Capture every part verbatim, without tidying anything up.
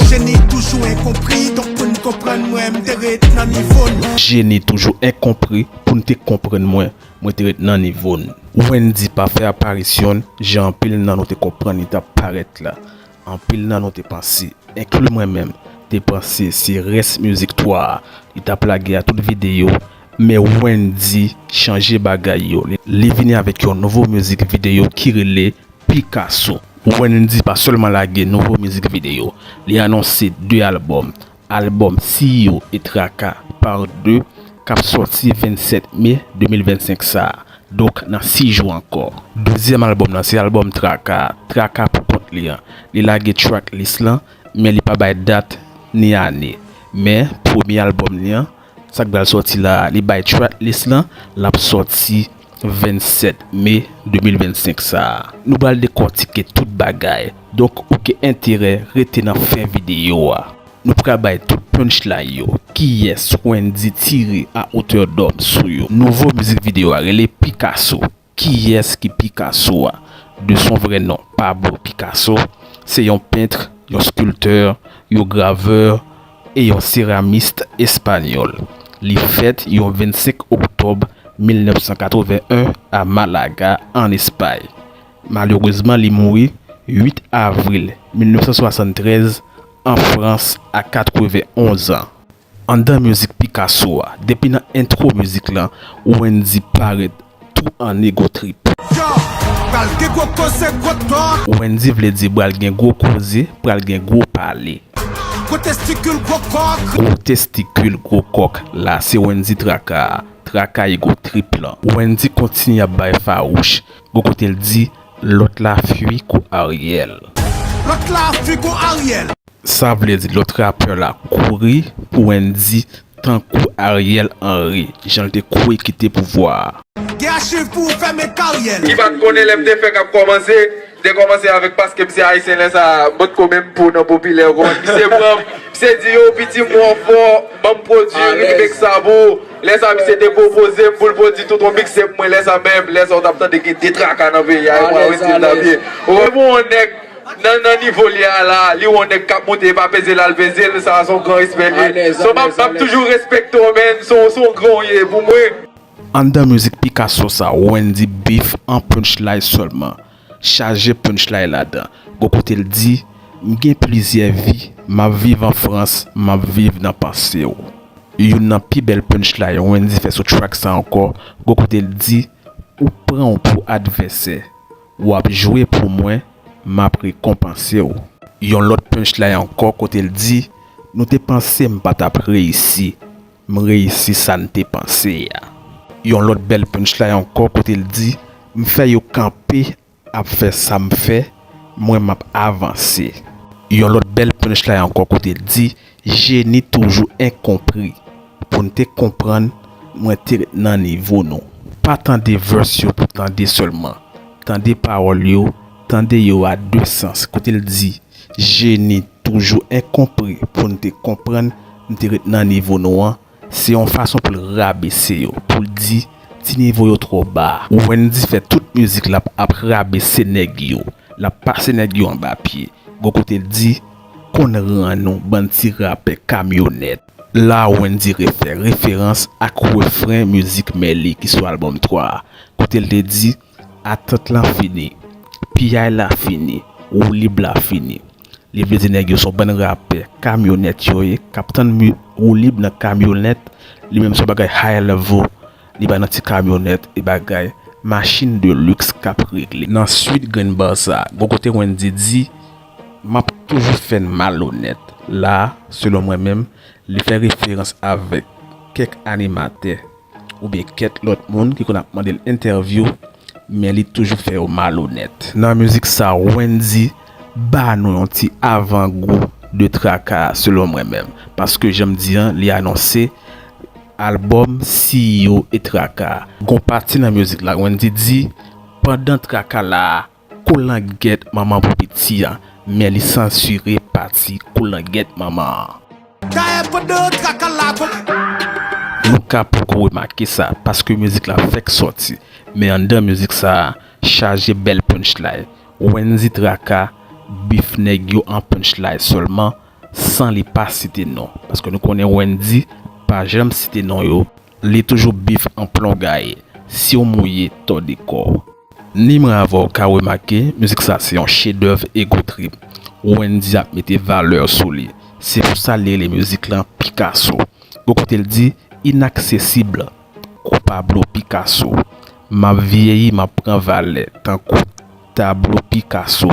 Jeni toujou enkonpri, donk pou n konprann mwen, m te ret nan nivo n. Jeni toujou enkonpri, pou n te konprann mwen, mwen te ret nan nivo n. Wendy pa fè aparisyon l jan anpil nan nou te konprann li t ap parèt la. Anpil nan nou te panse, enkli mwen menm, te panse se rès mizik twa a li t ap lage a tout videyo, men Wendy chanje bagay yo. Li, li vini avèk yon nouvo mizik videyo ki rele Picasso. Wendy pa sèlman lage nouvo mizik videyo, li anonse de albòm, albòm Siyo e Traka Part de k ap sòti vennsèt me de mil vennsenk sa a, donk nan sis jou ankò. Dezyèm albòm nan se albòm Traka, Traka pou kont li an. Li lage tracklist lan, men li pa bay dat ni ane. Men premye albòm li an, sa k pral sòti la a, li bay tracklist lan, l ap sòti vennsèt me de mil vennsenk sa a. Nou pral dekòtike tout bagay. Donk, ou gen enterè rete nan fen videyo a. Nou pral bay tout punchline yo. Kiyès Wendy tire a hauteur d'homme sou yo? Nouvo mizik videyo a rele Picasso. Kiyès ki Picasso a? De son vrè non, Pablo Picasso, se yon pent, yon skiltè, yon gravè e yon seramis espanyòl. Li fèt yon vennsenk oktòb mil nèf san katreven en a Malaga, an Espay. Malerezman, li mouri uit avril mil nèf san swasanntrèz an Frans a katreven onz an. Anndan mizik Picasso a, depi nan entwo mizik lan, Wendy parèt tou an ego trip. Yo, pral gen gwo koze, gwo tòk. Wendy vle di pral gen gwo koze, pral gen gwo pale. Gwo testikil, gwo kòk. Gwo testikil, gwo kòk. La, se Wendy Traka. Traka ego trip lan. Wendy kontinye ap bay fawouch. Gwo kote l di, lòt la fwi kou Ariel. Lòt la fwi kou Ariel. Sa vle di lòt rapè la kouri pou Wendy tankou Ariel Henry, jan l te kouri kite pouvwa a. Gen achiv pou ou fèmen karyè l. Ki pa t konnen lè m te fèk ap kòmanse, m te kòmanse avèk paske m se ayisyen lè sa a, m potko menm pou non popilè, ou konprann? Misye pran m, misye di, yo, piti m wè w fò, ban m pwodui ritm sa pou ou. Lè sa a, misye te pwopoze m pou l pwodui tout yon mixtape mwen, lè sa a menm, lè sa a, ou t ap tande gen de Traka nan peyi a, e mwen Wendy m t ap ye. Ou konprann? Yon nèg nan, nan nivo li a la, li wè yon nèg k ap moute, e pa peze l al peze l, sa a se yon gran respè li ye. So, m ap, m ap toujou respekte w, man, se yon, se yon gran w ye pou mwen. Anndan mizik Picasso sa, Wendy beef an punchline sèlman. Chaje punchline ladan. Gwo kote l di, m gen plizyè vi, m ap viv an Frans, m ap viv nan panse w. Youn nan pi bèl punchline Wendy fè sou track sa ankò, gwo kote l di, ou pran w pou advèsè, w ap jwe pou mwen, m ap rekonpanse w. Yon lòt punchline ankò kote l di, nou te panse m pa t ap reyisi, m reyisi sa n te panse a. Yon lòt bèl punchline ankò kote l di, m fè yo kanpe ap fè sa m fè, mwen m ap avanse. Yon lòt bèl punchline ankò kote l di, jeni toujou enkonpri, pou n te konprann mwen te ret nan nivo nou. Pa tande verse yo pou tande sèlman. Tande pawòl yo, tande yo a de sans. Kote l di, jeni toujou enkonpri, pou n te konprann m te ret nan nivo nou an, se yon fason pou l rabese yo, pou l di, ti nivo yo twò ba. Wendy fè tout mizik l ap, ap rabese nèg yo, l ap pase nèg yo anba pye. Gwo kote l di, konn ran nou, bann ti rapè kamyonèt. La Wendy refè referans ak refren mizik Melly ki sou albòm twa a, kote l te di, atant lan fini, piyay la fini, woulib la fini. Li vle di nèg yo se yon bann rapè kamyonèt yo ye, k ap tann mi-, woulib nan kamyonèt, li menm se yon bagay high level, li pa nan ti kamyonèt, e bagay machin de luxe k ap regle. Nan swit grenn ba sa, gwo kote Wendy di, m ap toujou fè n malonèt. La, selon mwen menm, li fè referans avèk kèk animatè oubyen kèk lòt moun ki konn ap mande l entèvyou, men li toujou fè yo malonèt. Nan mizik sa, Wendy ba nou yon ti avangou de Traka, selon mwen menm. Paske jan m di an, li anonse albòm Siyo e Traka. Gon pati nan mizik la, Wendy di, pandan Traka la a, koulangèt manman pou piti an, men li sansire pati koulangèt manman an. Dayè pandan Traka la, kou- Nou ka poko remake sa, paske mizik la fèk sòti, men anndan mizik sa a, chaje bèl punchline. Wendy Traka beef nèg yo an punchline sèlman, san li pa site non. Paske nou konnen Wendyy pa janm site non yo. Li toujou bif an plon gaye. Si w mouye, tòde kò w. Ni mwen avè w ka remake, mizik sa se yon chedèv ego trip. Wendyy ap mete valè sou li. Se pou sa li rele mizik lan Picasso. Gon kote l di, inaksesib kou Pablo Picasso. M ap vyeyi, m ap pran valè tankou tablo Picasso.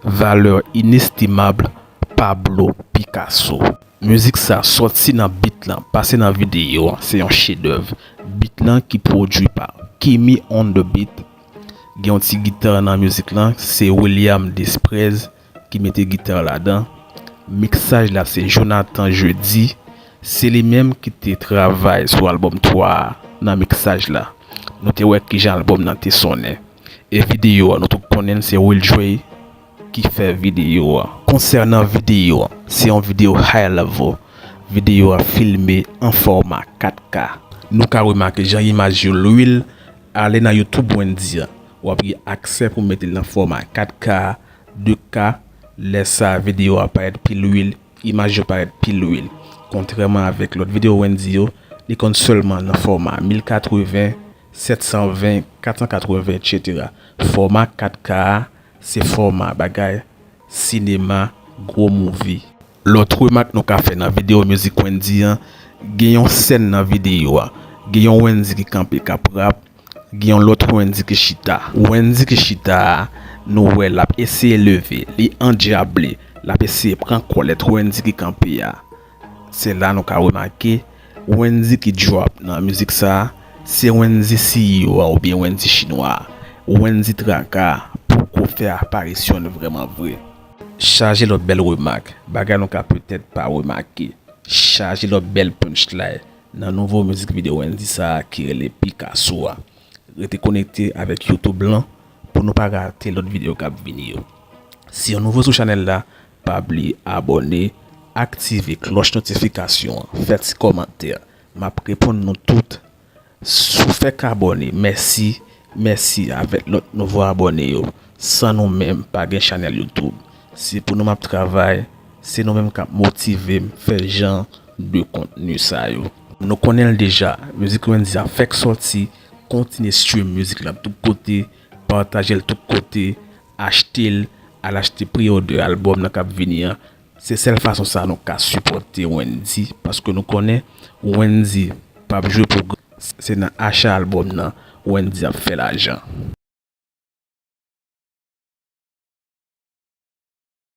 Valè inestimab Pablo Picasso. Mizik sa sòti nan beat lan, pase nan videyo an, se yon chedèv. Beat lan ki pwodui pa Kimi on the beat. Gen yon ti gita nan mizik lan, se William Desprez ki mete gita ladan. Miksaj la se Jonathan Jeudi, se li menm ki te travay sou albòm twa a nan miksaj la. Nou te wè kijan albòm nan te sonnen. E videyo a, nou tout konnen l, se Will Joy ki fè videyo a. Konsènan videyo a, se yon videyo high level. Videyo a filme an fòma kat K. Nou ka remake jan imaj yo lwil ale nan YouTube Wendyy an. W ap gen aksè pou mete l nan fòma kat K, de K. Lè sa a, videyo a parèt pi lwil, imaj yo parèt pi lwil. Kontrèman avèk lòt videyo Wendyy yo, li konn sèlman nan fòma mil katreven, sèt san ven, kat san katreven, etsetera. Fòma kat K a, se fòma bagay sinema, gwo movie. Lòt remak nou ka fè nan videyo mizik Wendyy an, gen yon sèn nan videyo a, gen yon Wendyy ki kanpe k ap rap, gen yon lòt Wendyy ki chita. Wendyy ki chita a, nou wè l ap eseye leve, li andyaple, l ap eseye pran kòlèt Wendyy ki kanpe a. Se la nou ka remake Wendyy ki drop nan mizik sa a, se Wendyy C E O a oubyen Wendyy chinwa a. Wendyy traka a poko fè aparisyon l vrèman vre. Chaje lòt bèl remak, bagay nou ka petèt pa remake. Chaje lòt bèl punchline nan nouvo mizik videyo Wendyy sa a ki rele Picasso a. Rete konekte avèk YouTube lan pou nou pa rate lòt videyo k ap vini yo. Si w nouvo sou chanèl la, pa bliye abòne, aktive klòch notifikasyon an, fè ti kòmantè. M ap reponn nou tout. Si w fèk abòne, mèsi, mèsi avèk lòt nouvo abòne yo. San nou menm, pa gen chanèl YouTube. Se pou nou m ap travay, se nou menm k ap motive m fè jan de kontni sa yo. Nou konnen l deja, mizik Wendyy a fèk sòti, kontinye stream mizik la tout kote, pataje l tout kote, achte l, al achte pre-order albòm nan k ap vini an. Se sèl fason sa nou ka sipòte Wendyy, paske nou konnen Wendyy p ap jwe pou gras, se nan acha albòm nan Wendyy ap fè lajan.